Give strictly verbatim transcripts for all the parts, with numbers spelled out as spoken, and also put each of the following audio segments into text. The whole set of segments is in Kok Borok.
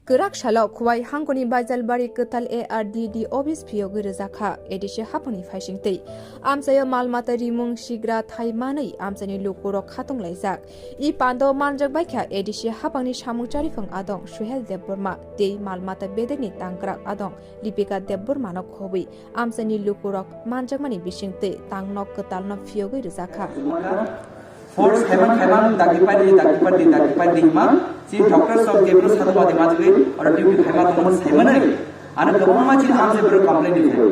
Kwrak salo Khowai hangkoni Baijalbari kwtal A R D D office phiyogwi rwjakha A D C haphangni phaisingtwi. Amchaio mal mata rimung sigra thai manwi amchaini lukurok khatunglaijak. I pando manjak baikha A D C haphangni samung chariphang adong Suhel Debbarma tei mal mata bedekni tangkrak adong Lipika Debbarmano khobwi amchaini lukurok manjakmani bisingtwi tangnok kwtalno phiyogwi rwjakha. Force khaiman khaiman dagi padi, dagi padi, dagi padi hima. Si doctor song jebro sadu wadi majli, oro duty khaiman tongmo saimanai. Ano kwbangma chini amchaio complain di thai.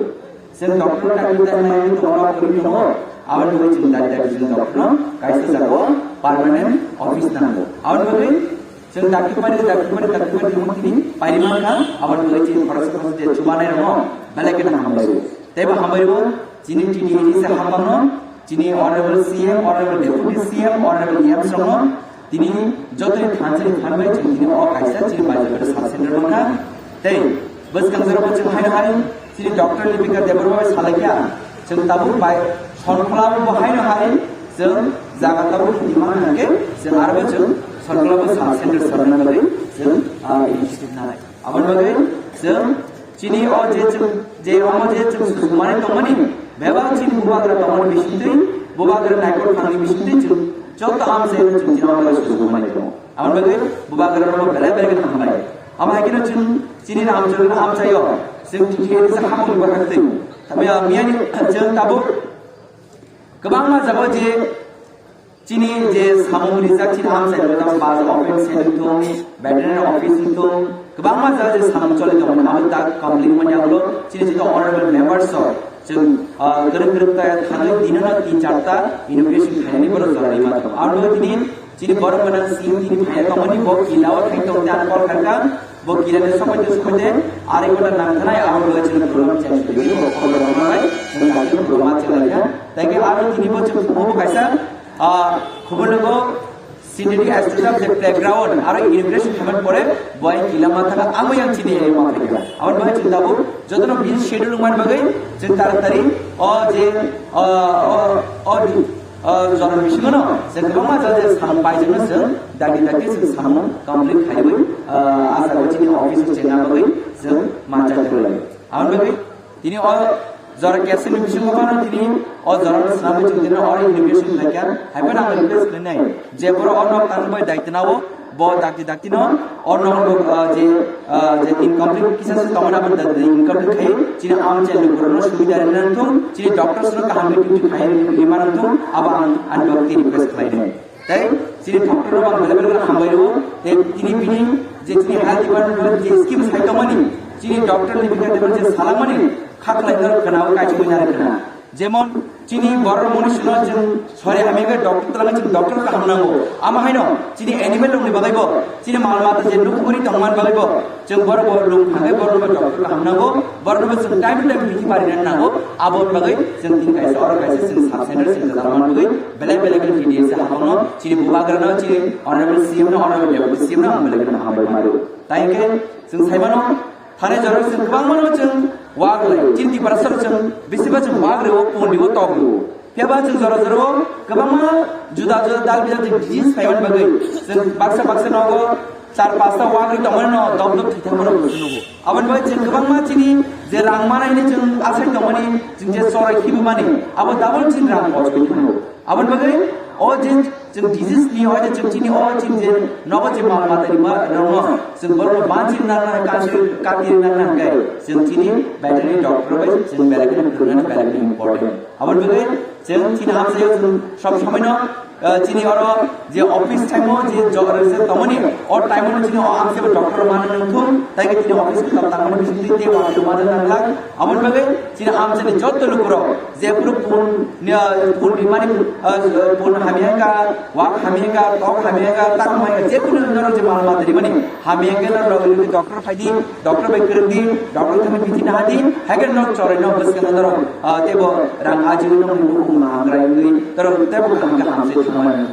Sen doctor ta kita mai tongma puri tongo. Awan doi chini dagi dagi sen doctor no kaisa jago permanent office nango. Awan doi sen dagi padi, dagi padi, dagi padi mo tini pari man kha. Awan doi chini khorok khorok je chubanai ramo. Belai kena hambai. Tei bo hambai bo chini T T A D C haphangno, chini Honorable C M, Honorable Deputy C M, Honorable E M songno, tini jotoni thansa ni thanbai chwng tini o kaisa chini Baijalbari sub center mankha. Tei bwskang jorao chwng haino hai chini Doctor Lipika Debbarma bai salaikha, chwng tabuk bai Sonkholao bo haino hai chwng jaga tabuk himma hwnkhe chwng arbo chwng Sonkholao sub center sarna bagwi chwng, ah, initiative nanai. Aboni bagwi chwng chini o je chwng, je omo je chwng sujukmani tongmani, bebak chini bubagra tongmani bisingtwi, bubagra naikol thangni bisingtwi chwng joto amchaino chwng chini omo sujukmani tongo. Aboni bagwi bubagrano belai belai khe hambai. Amo hai kheno chwng chini amchaino amchaio chwng T T A D C haphangni bwkhaktwi. Tamya miyani chwng tabuk kwbangma jaga je chini je samung rijak chini amchai rok tamo bus office wngthung, veterinary office wngthung, kwbangma jaga je samung choli tongmani abo tak complete manya ulo chini jito honorable members rok chwng, ah, kwrwng kwrwng ta thangwi dino no tin charta inauguration khainani borok jora rima tongo. Aro tini chini borok gwnang C M tini phaiya tongmani bo kila o thai tong tan kol kharkha. Bo kila ni somoy de somoy de ari gota nang thanai abo bo chini program change khainani bo khobor rok manai chwng dakti program chwng laikha. Tei khe aro tini bo chwng bo kaisa, ah, khobor nogo Sindiri Stadium je playground aro inauguration khaimani pore bo ai kila ma thanga amo yang chini ai ma thanga. Abo bo chini dabu jotono busy schedule man bagwi chwng taratari o je, o, o, o di, o, jotono bisingo no je kwbangma je, je samung paijak no chwng dagi dagi chwng samung complete khaiwi, ah, asa bo chini office o chengna bagwi chwng manjak lai. Abo bagwi Tini o jora capsule ni bisingo phano tini o jora no swnamwi chwng tini oro inauguration khlaikha. Haiphano ang request khlainai je borok o nok tangwi bai daitwna o bo dakti dakti no o nok, ah, je, ah, je incomplete kisa se tongmani abo da-, incomplete khai chini amchaini borok no subida rwna thung, chini doctors no kaham khe duty khai rwna thung, abo ang ani tei request khlainai. Tei chini doctor rok ang belai belai hambai rwo. Tei tini bini je chini health department je scheme sai tongmani, chini doctor ni bini je salangmani khaklai no khna o kaisa bini khna. Jemon chini borok moni sino chwng sori hamya khe doctor twlangwi chwng doctor kaham nango. Amo haino chini animal rokni bagwi bo, chini mal mata je nukmuri tongmani bagwi bo, Chwng borok bo lung thangwi borok bo doctor kaham nango, borok bo chwng time to time bithi parinani nango, aboni bagwi chwng tini kaisa oro kaisa chwng sub center chwng kwtal manwi belai belai khe T D S haphangno chini bubagrano chini honorable C M no honorable deputy C M no ang belai kheno hambai mari. Tai hwnkhe chwng saimano thani jorok chwng kwbangmano chwng wak lai chini Tiprasa chwng bisiba chwng wak rwo pundi o tok rwo. Phiya ba chwng jora jora o kwbangma juda juda dal bijak chwng disease phaimani bagwi chwng baksa baksa nogo char pasta wagri tongmani no dok dok thwi thangmani bo chwng nugo. Aboni bagwi chwng kwbangma chini je rang manai hinwi chwng asai tongmani chwng je chorai khibimani abo double chini rang kochwi thango. Aboni bagwi o je chwng disease ni hoide chwng chini o chini je nogo je mal mata rima rokno chwng borokno banchi nang nang kansi kati nang nang khe chwng chini veterinary doctor bai chwng belai kheno phwrwngnani belai kheno important. Aboni bagwi chwng chini amchaio chwng sob somoino, eh, chini oro je office time o je jog rwjak tongmani o time o chini o amchaio doctor manwi nangthung, tai khe chini office kwtal tangmani bisingtwi tei wansuk manna nanglak. Aboni bagwi chini amchaini joto lukurok je phuru phone ni, eh, phone rimani, eh, phone hamya wngkha, wak hamya wngkha, tok hamya wngkha, tak hamya wngkha, je kunu norok je mal mata rimani hamya wngkhe norok doctor phaidi, doctor bai kwrwngdi, doctor thangwi bithi nahadi, haikhe norok choroi no bwskango norok, ah, teibo rang ajiwi nokni bukhuk mahamrai wngwi norok teibo kaham khe hamsai thangmani.